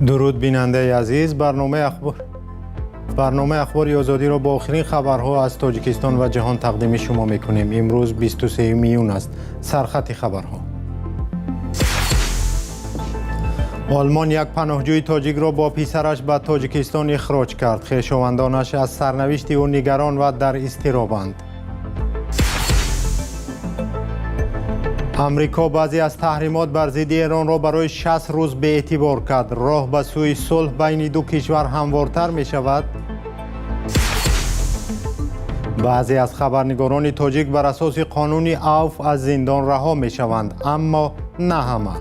Дуруд, бинандаи азиз. Барномаи Ахбори Озодиро бо охирин хабарҳо аз Тоҷикистон ва ҷаҳон тақдими шумо мекунем. Имрӯз 23 июн аст. Сархати хабарҳо. Олмон як паноҳҷӯи тоҷикро бо писараш ба Тоҷикистон ихроҷ кард. Хешовандонаш аз сарнавишти ӯ нигарон ва дар изтиробанд. Амрико баъзе аз таҳримот бар зидди Эронро барои 60 рӯз беэътибор кард. Роҳ ба сӯи сулҳ байни ду кишвар ҳамвортар мешавад. Баъзе аз хабарнигорони тоҷик бар асоси қонуни авф аз зиндон раҳо мешаванд, аммо на ҳама.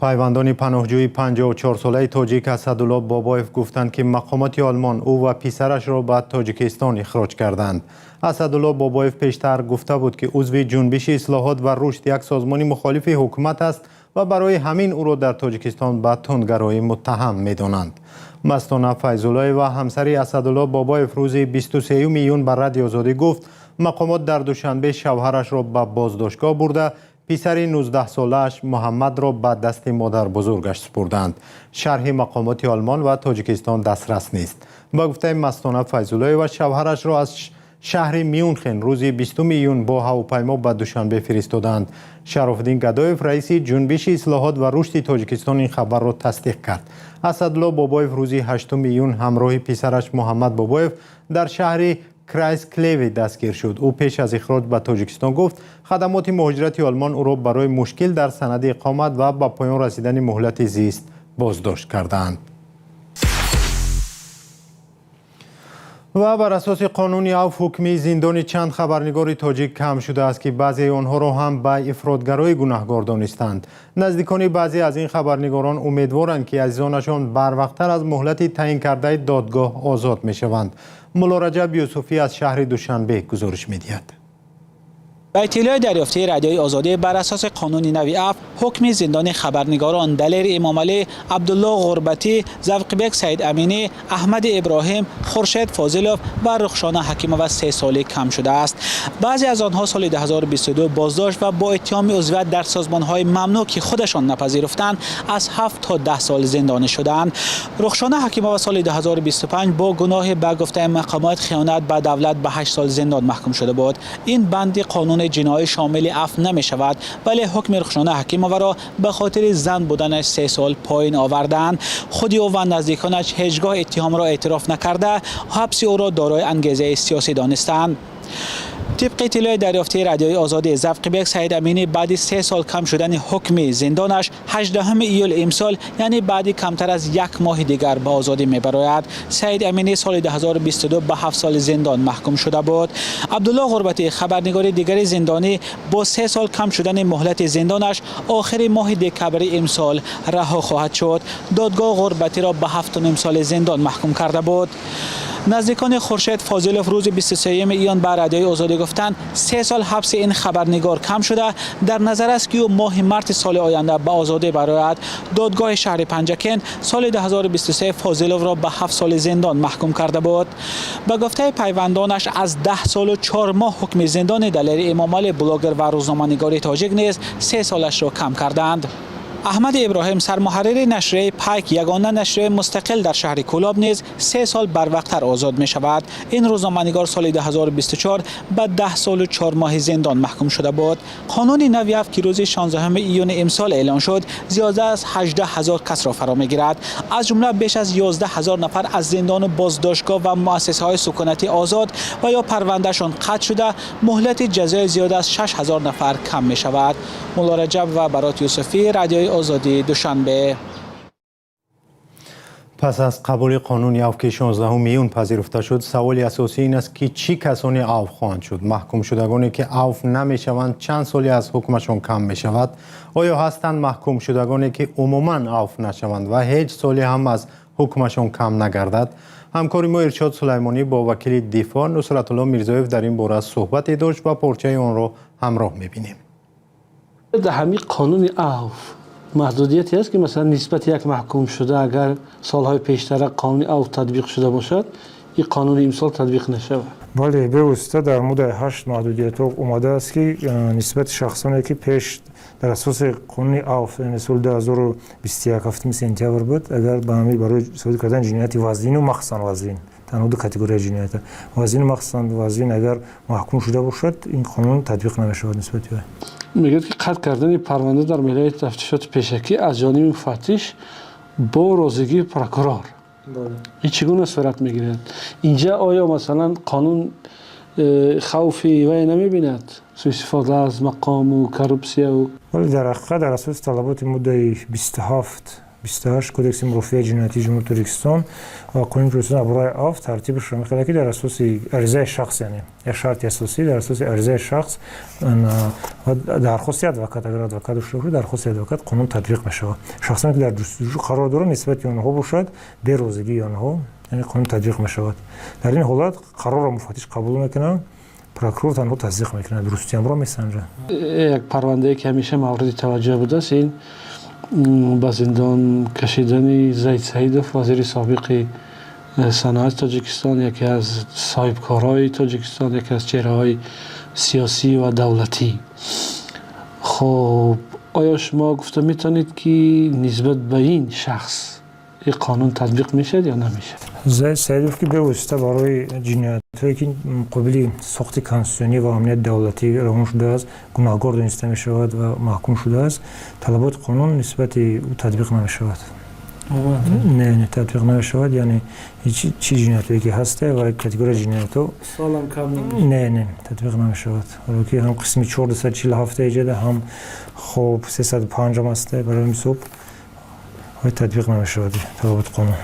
Пайвандони паноҳҷӯи 54-солаи тоҷик Асадулло Бобоев гуфтанд, ки мақомоти Олмон ӯ ва писарашро ба Тоҷикистон ихроҷ карданд. Асадулло Бобоев пештар гуфта буд, ки узви Ҷунбиши ислоҳот ва рушд, як созмони мухолифи ҳукумат аст ва барои ҳамин ӯро дар Тоҷикистон ба тундгароӣ муттаҳам медонанд. Мастона Файзуллоева, ҳамсари Асадулло Бобоев, рӯзи 23 июн ба Радиои Озодӣ гуфт, мақомот дар Душанбе шавҳарашро ба боздоштгоҳ бурда, писари 19-солааш Муҳаммадро ба дасти модарбузургаш супурданд. Шарҳи мақомоти Олмон ва Тоҷикистон дастрас нест. Ба гуфтаи Мастона Файзуллоева, шавҳарашро аз шаҳри Мюнхен рӯзи 20 июн бо ҳавопаймо ба Душанбе фиристоданд. Шарофиддин Гадоев, раиси Ҷунбиши ислоҳот ва рушди Тоҷикистон, ин хабарро тасдиқ кард. Асадулло Бобоев рӯзи 8 июн ҳамроҳи писараш Муҳаммад Бобоев дар шаҳри Крайс Клеве дастгир шуд. Ӯ пеш аз ихроҷ ба Тоҷикистон гуфт, хадамоти муҳоҷирати Олмон ӯро барои мушкил дар санади иқомат ва ба поён расидани муҳлати зист боздошт кардаанд. Ва бар асоси қонуни авф ҳукми зиндони чанд хабарнигори тоҷик кам шудааст, ки баъзеи онҳоро ҳам ба ифротгароӣ гунаҳгор донистанд. Наздикони баъзе аз ин хабарнигорон умедворанд, ки азизонашон барвақттар аз муҳлати таъин кардаи додгоҳ озод мешаванд. Мулло Раҷаб Юсуфӣ аз шаҳри Душанбе гузориш медиҳад. Ба иттилои дарёфтии Радиои Озодӣ, бар асоси қонуни нави афв, ҳукми зиндони хабарнигорон Далери Эмомалӣ, Абдулло Ғурбатӣ, Завқибек Саид Аминӣ, Аҳмади Иброҳим, Хуршед Фозилов ва Рухшона Ҳакимова 3 соли кам шудааст. Баъзе аз онҳо соли 2022 боздошт ва бо иттиҳоми узвият дар созмонҳои мамнӯъ, ки худашон напазируфтанд, аз 7 то 10 сол зиндонӣ шудаанд. Рухшона Ҳакимова соли 2025 бо гуноҳи ба гуфтаи мақомот хиёнат ба давлат ба 8 сол зиндон маҳкум шуда буд. Ин банди қонуни ҷиноӣ шомили афв намешавад, вале ҳукми Рухшона Ҳакимоваро ба хотири зан буданаш 3 сол поин овардаанд. Худи ӯ ва наздиконаш ҳеҷ гоҳ иттиҳомро эътироф накарда, ҳабси ӯро дорои ангезаи сиёсӣ донистаанд. Тибқи иттилои дарёфтии Радиои Озодӣ, Завқибек Саид Аминӣ баъди 3 сол кам шудани ҳукми зиндонаш 18 июл имсол, яъне баъди камтар аз як моҳи дигар, ба озодӣ мебарояд. Саид Аминӣ соли 2022 ба 7 соли зиндон маҳкум шуда буд. Абдулло Ғурбатӣ, хабарнигори дигари зиндонӣ, бо 3 сол кам шудани муҳлати зиндонаш охири моҳи декабри имсол раҳо хоҳад шуд. Додгоҳ Ғурбатиро ба 7,5 соли зиндон маҳкум карда буд. Наздикони Хуршед Фозилов рӯзи 23 июн ба Радиои Озодӣ гуфтанд, 3 сол ҳабси ин хабарнигор кам шуда, дар назар аст, ки ӯ моҳи марти соли оянда ба озодӣ барояд. Додгоҳи шаҳри Панҷакент соли 2023 Фозиловро ба 7 соли зиндон маҳкум карда буд. Ба гуфтаи пайвандонаш, аз 10 солу 4 моҳ ҳукми зиндони Далери Эмомалӣ, блогер ва рӯзноманигори тоҷик, низ 3 солашро кам карданд. Аҳмади Иброҳим, сармуҳаррири нашрияи Пайк, ягона нашрияи мустақил дар шаҳри Кӯлоб, низ 3 сол барвақттар озод мешавад. Ин рӯзноманигор соли 2024 ба 10 солу 4 моҳи зиндон маҳкум шуда буд. Қонуни нави афв, ки рӯзи 16 июни имсол эълон шуд, зиёда аз 18 ҳазор касро фаро мегирад. Аз ҷумла беш аз 11 ҳазор нафар аз зиндону боздоштгоҳ ва муассисаҳои сукунатӣ озод ва ё парвандаашон қатъ шуда, муҳлати ҷазои зиёда аз 6 ҳазор нафар кам мешавад. Мулло Раҷаб ва Барот Юсуфӣ, Радиои Озодӣ, Душанбе. Пас аз қабули қонуни авф, ки 16 июн пазируфта шуд, саволи асосӣ ин аст, ки чӣ касоне авф хоҳанд шуд? Маҳкумшудагоне, ки авф намешаванд, чанд соли аз ҳукмашон кам мешавад? Оё ҳастанд маҳкумшудагоне, ки умуман авф нашаванд ва ҳеҷ соле ҳам аз ҳукмашон кам нагардад? Ҳамкори мо Иршод Сулаймонӣ бо вакили дифоъ Нусратулло Мирзоев дар ин бора суҳбате дошт ва порчаи онро ҳамроҳ мебинем. Дар ҳамин қонуни авф маҳдудияте аст, ки масалан, нисбати як маҳкум шуда агар солҳои пештара қонуни авф татбиқ шуда бошад, ин қонуни имсол татбиқ нашавад? Бале, бевосита дар моддаи 8 маҳдудиятҳо омадааст, ки нисбати шахсоне, ки пеш Дар асоси қонуни афв, яъне соли 2021 7 сентябр буд, агар ба ҳамин барои содир кардани ҷинояти вазнину махсусан вазнин, танҳо ду категорияи ҷиноята, вазнину махсусан вазнин, агар маҳкум шуда бошад, ин қонун татбиқ намешавад нисбати вай. Мегӯяд, ки қатъ кардани парванда дар марҳилаи тафтишоти пешакӣ аз ҷониби муфаттиш бо розигии прокурор, ин чӣ гуна сурат мегирад? Инҷа оё, масалан, қонун хавфи вай намебинад, суистифода аз мақому коррупсияву? Вале дар ҳақиқат, дар асоси талаботи моддаи 27, 28 Кодекси мурофиаи ҷиноятии Ҷумҳурии Тоҷикистон ва Қонуни Тоҷикистон дар бораи афв, тартибашро мехоҳад, ки дар асоси аризаи шахс, яъне як шарти асосӣ, дар асоси аризаи шахс ва дархости адвокат, агар адвокат дошта бошад, дархости адвокат, қонун татбиқ мешавад. Шахсоне ки дар ҷустуҷӯ қарор доранд, нисбати онҳо бошад, бе розигии онҳо, яъне қонун татбиқ мешавад. Дар ин ҳолат қарорро муфаттиш қабул мекунад, прокурор танҳо тасдиқ мекунад, дурустиамро месанҷад. Як парвандае, ки ҳамеша мавриди таваҷҷӯҳ будааст, ин ба зиндон кашидани Зайд Саидов, вазири собиқи саноати Тоҷикистон, яке аз соҳибкорҳои Тоҷикистон, яке аз чеҳраҳои сиёсӣ ва давлатӣ. Хуб, оё шумо гуфта метавонед, ки нисбат ба ин шахс ин қонун татбиқ мешавад ё намешавад? Зайд Саидов, ки бевосита барои ҷиноятҳое, ки муқобили сохти конститутсионӣ ва амнияти давлатӣ равон шудааст, гунаҳгор дониста мешавад ва маҳкум шудааст, талаботи қонун нисбати ӯ татбиқ намешавад. Не, татбиқ намешавад. Яъне чӣ ҷиноятҳое ки ҳаста ва категория ҷиноятҳо, не, татбиқ намешавад. Ҳоло ки ҳам қисми 447 эҷода, ҳам, хоб, 305 аста, барои мисол татбиқ намешавад талаботи қонун.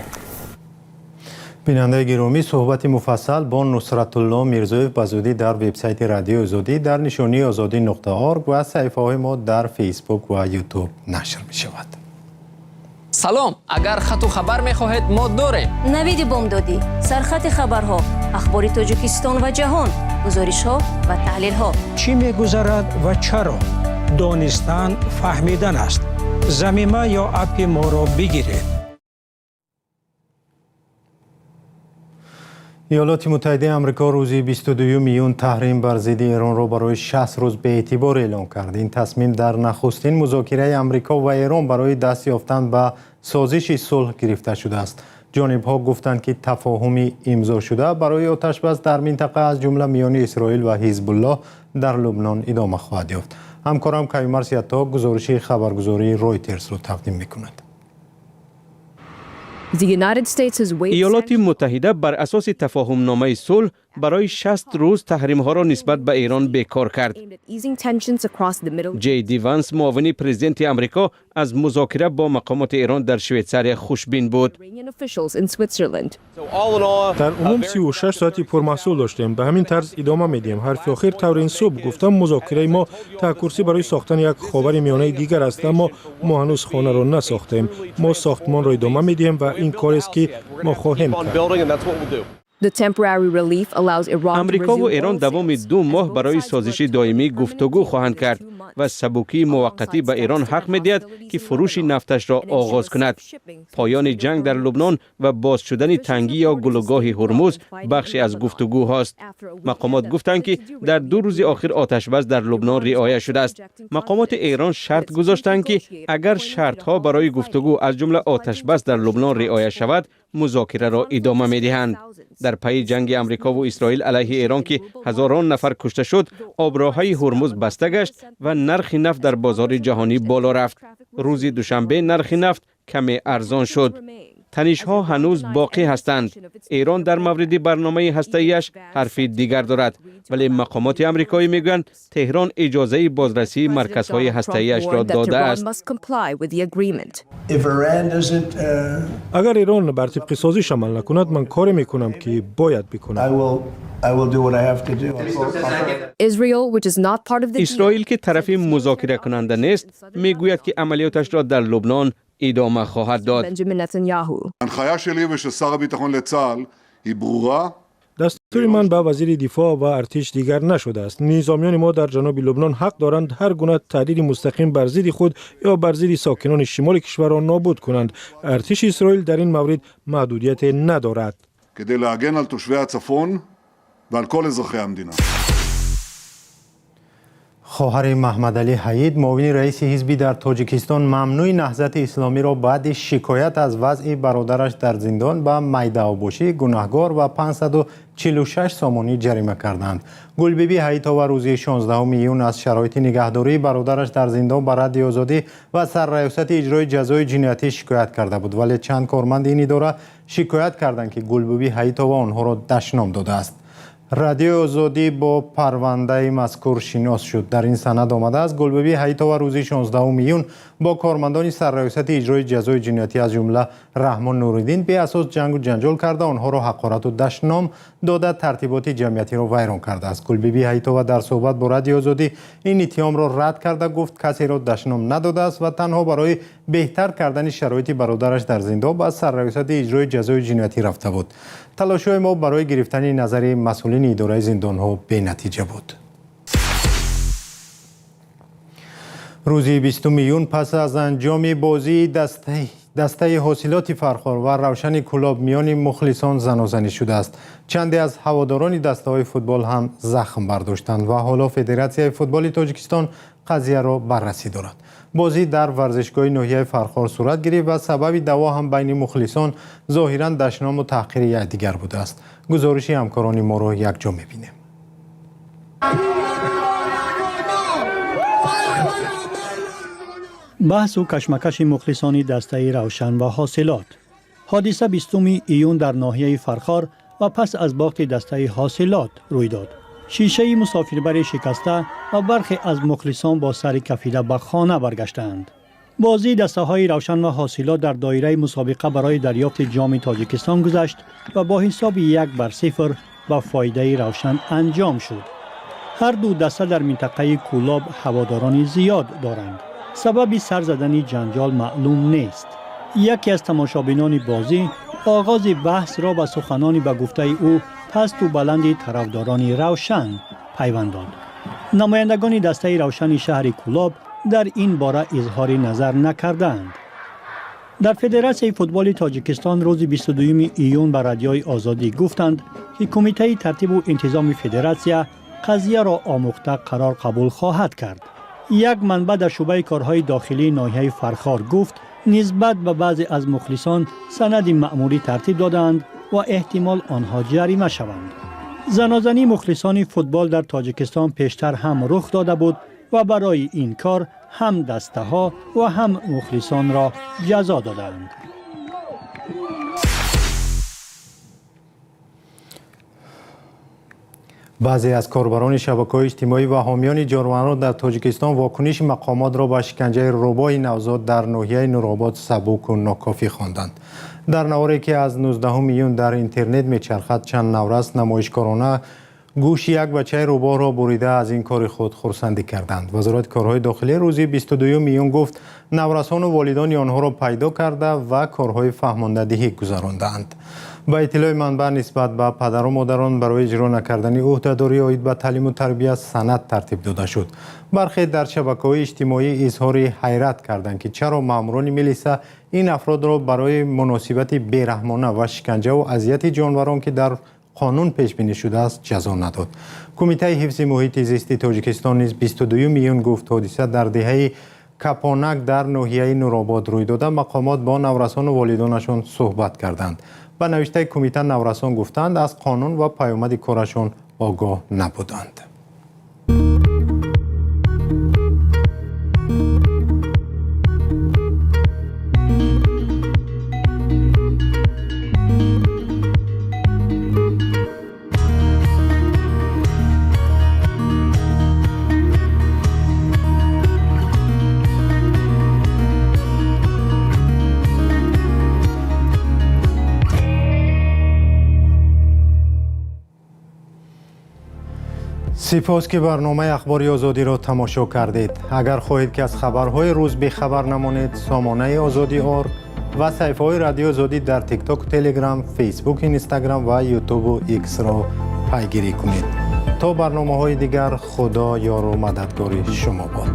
Бинандаи гиромӣ, суҳбати муфассал бо Нусратулло Мирзоев ба зудӣ дар вебсайти Радиои Озодӣ дар нишонии озодӣ.org ва саҳифаҳои мо дар Фейсбук ва Ютуб нашр мешавад. Салом, агар хату хабар мехоҳед, мо дорем. Навиди бомдодӣ, сархати хабарҳо, ахбори Тоҷикистон ва ҷаҳон, гузоришҳо ва таҳлилҳо. Чӣ мегузарад ва чаро? Донистан фаҳмидан аст. Замима ё аппи моро бигиред. Иёлоти Муттаҳидаи Амрико рӯзи 22 июн таҳрим бар зидди Эронро барои 60 рӯз беэътибор эълон кард. Ин тасмим дар нахустин музокираи Амрико ва Эрон барои даст ёфтан ба созиши сулҳ гирифта шудааст. Ҷонибҳо гуфтанд, ки тафоҳуми имзошуда барои оташбас дар минтақа, аз ҷумла миёни Исроил ва Ҳизбуллоҳ дар Лубнон, идома хоҳад ёфт. Ҳамкорам Каюмарс Ятто гузориши хабаргузории Ройтерсро тақдим мекунад. Иёлоти Муттаҳида бар асоси тафоҳумномаи сулҳ барои 60 рӯз таҳримҳоро нисбат ба Эрон бекор кард. Ҷей Ди Ванс, муовини президенти Амрико, аз музокира бо мақомоти Эрон дар Швейтсария хушбин буд. Дар умум 36 соати пурмаҳсул доштем. Ба ҳамин тарз идома медиҳем. Ҳарфи охир, тавре ин субҳ гуфтам, музокираи мо таҳкурсӣ барои сохтани як ховари миёнаи дигар аст, аммо мо ҳанӯз хонаро насохтем. Мо сохтмонро идома медиҳем ва ин корест, ки мо хоҳем кард. Амрикову Эрон давоми 2 моҳ барои созиши доимӣ гуфтугӯ хоҳанд кард ва сабукии муваққатӣ ба Эрон ҳақ медиҳад, ки фурӯши нафташро оғоз кунад. Поёни ҷанг дар Лубнон ва боз шудани тангӣ ё гулӯгоҳи Ҳурмуз бахше аз гуфтугӯҳост. Мақомот гуфтанд, ки дар 2 рӯзи охир оташбас дар Лубнон риоя шудааст. Мақомоти Эрон шарт гузоштанд, ки агар шартҳо барои гуфтугӯ, аз ҷумла оташбас дар Лубнон, риоя шавад, музокираро идома медиҳанд. Дар пайи ҷанги Амрикову Исроил алайҳи Эрон, ки ҳазорон нафар кушта шуд, оброҳаи Ҳурмуз баста гашт ва нархи нафт дар бозори ҷаҳонӣ боло рафт. Рӯзи душанбе нархи нафт каме арзон шуд. Танишҳо ҳанӯз боқӣ ҳастанд. Эрон дар мавриди барномаи ҳастаиаш ҳарфи дигар дорад, вале мақомоти амрикоӣ мегӯянд, Теҳрон иҷозаи бозрасии марказҳои ҳастаиашро додааст. Агар Эрон бар тибқи созиш амал накунад, ман коре мекунам, ки бояд бикунам. Исроил, ки тарафи музокиракунанда нест, мегӯяд, ки амалиёташро дар Лубнон идома хоҳад дод. Дастури ман ба вазири дифоъ ва артиш дигар нашудааст. Низомиёни мо дар ҷануби Лубнон ҳақ доранд ҳар гуна таҳдиди мустақим бар зидди худ ё бар зидди сокинони шимоли кишварро нобуд кунанд. Артиши Исроил дар ин маврид маҳдудияте надорад. Хоҳари Маҳмадалӣ Ҳаид, муовини раиси ҳизбӣ дар Тоҷикистон, мамнӯи Наҳзати Исломиро баъди шикоят аз вазъи бародараш дар зиндон ба майдаобошӣ гунаҳгор ва 546 сомонӣ ҷарима карданд. Гулбибӣ Ҳаитова рӯзи 16 июн аз шароити нигаҳдории бародараш дар зиндон ба Радиои Озодӣ ва Сарраёсати иҷрои ҷазои ҷиноятӣ шикоят карда буд, вале чанд корманди ин идора шикоят карданд, ки Гулбибӣ Ҳаитова онҳоро дашном додааст. Радиои Озодӣ бо парвандаи мазкур шинос шуд. Дар ин санад омадааст, Гулбибӣ Ҳаитова рӯзи 16 июн бо кормандони Сарраёсати иҷрои ҷазои ҷиноятӣ, аз ҷумла Раҳмон Нуриддин, беасос ҷангу ҷанҷол карда, онҳоро ҳақорату дашном дода, тартиботи ҷамъиятиро вайрон кардааст. Гулбибӣ Ҳаитова дар суҳбат бо Радиои Озодӣ ин иттиҳомро рад карда, гуфт, касеро дашном надодааст ва танҳо барои беҳтар кардани шароити бародараш дар зиндон ба Сарраёсати иҷрои ҷазои ҷиноятӣ рафта буд. Талошҳои мо барои гирифтани назари масъулини идораи зиндонҳо бенатиҷа буд. Рӯзи 20 июн пас аз анҷоми бозии дастаи Ҳосилоти Фархор ва Равшани Кӯлоб миёни мухлисон занозанӣ шудааст. Чанде аз ҳаводорони дастаҳои футбол ҳам захм бардоштанд ва ҳоло Федератсияи футболи Тоҷикистон қазияро баррасӣ дорад. Бозӣ дар варзишгоҳи ноҳияи Фархор сурат гирифт ва сабаби даъво ҳам байни мухлисон зоҳиран дашному таҳқири якдигар будааст. Гузориши ҳамкорони моро якҷо мебинем. Баҳсу кашмакаши мухлисони дастаи Равшан ва Ҳосилот. Ҳодиса 20 июн дар ноҳияи Фархор ва пас аз бохти дастаи Ҳосилот рӯй дод. Шишаи мусофирбаре шикаста ва бархе аз мухлисон бо сари кафида ба хона баргаштаанд. Бозии дастаҳои Равшан ва Ҳосилот дар доираи мусобиқа барои дарёфти Ҷоми Тоҷикистон гузашт ва бо ҳисоби 1-0 ба фоидаи Равшан анҷом шуд. Ҳар ду даста дар минтақаи Кӯлоб ҳаводорони зиёд доранд. Сабаби сар задани ҷанҷол маълум нест. Яке аз тамошобинони бозӣ оғози баҳсро ба суханони, ба гуфтаи ӯ, пасту баланди тарафдорони Равшан пайванд дод. Намояндагони дастаи Равшани шаҳри Кӯлоб дар ин бора изҳори назар накардаанд. Дар Федератсияи футболи Тоҷикистон рӯзи 22 июн ба Радиои Озодӣ гуфтанд, ки Кумитаи тартибу интизоми федератсия қазияро омӯхта, қарор қабул хоҳад кард. Як манбаъ дар шӯъбаи корҳои дохилии ноҳияи Фархор гуфт, нисбат ба баъзе аз мухлисон санади маъмурӣ тартиб додаанд ва эҳтимол онҳо ҷарима шаванд. Занозании мухлисони футбол дар Тоҷикистон пештар ҳам рух дода буд ва барои ин кор ҳам дастаҳо ва ҳам мухлисонро ҷазо додаанд. Баъзе аз корбарони шабакаҳои иҷтимоӣ ва ҳомиёни ҷонварон дар Тоҷикистон вокуниши мақомотро ба шиканҷаи рӯбоҳи навзод дар ноҳияи Нуробод сабуку нокофӣ хонданд. Дар наворе, ки аз 19 июн дар интернет мечархад, чанд наврас намоишкорона гӯши як бачаи рӯбоҳро бурида, аз ин кори худ хурсандӣ карданд. Вазорати корҳои дохилӣ рӯзи 22 июн гуфт, наврасону волидони онҳоро пайдо карда ва корҳои фаҳмондадиҳӣ гузарондаанд. Ба иттилои манбаъ, нисбат ба падару модарон барои иҷро накардани ӯҳдадорӣ оид ба таълиму тарбия санад тартиб дода шуд. Бархе дар шабакаҳои иҷтимоӣ изҳори ҳайрат карданд, ки чаро маъмурони милиса ин афродро барои муносибати бераҳмона ва шиканҷаву азияти ҷонварон, ки дар қонун пешбинӣ шудааст, ҷазо надод. Кумитаи ҳифзи муҳити зисти Тоҷикистон низ 22 июн гуфт, ҳодиса дар деҳаи Капонак дар ноҳияи Нуробод рӯй дода, мақомот бо наврасону волидонашон суҳбат карданд. Ба навиштаи кумита, наврасон гуфтанд, аз қонун ва паёмади корашон огоҳ набуданд. Сипос, ки барномаи Ахбори Озодиро тамошо кардед. Агар хоҳед, ки аз хабарҳои рӯз бехабар намонед, сомонаи Озодӣ орг ва саҳифаҳои Радиои Озодӣ дар Тиктоку, Телеграм, Фейсбук, Инстаграм ва Ютубу Иксро пайгирӣ кунед. То барномаҳои дигар, Худо ёру мададгори шумо бод.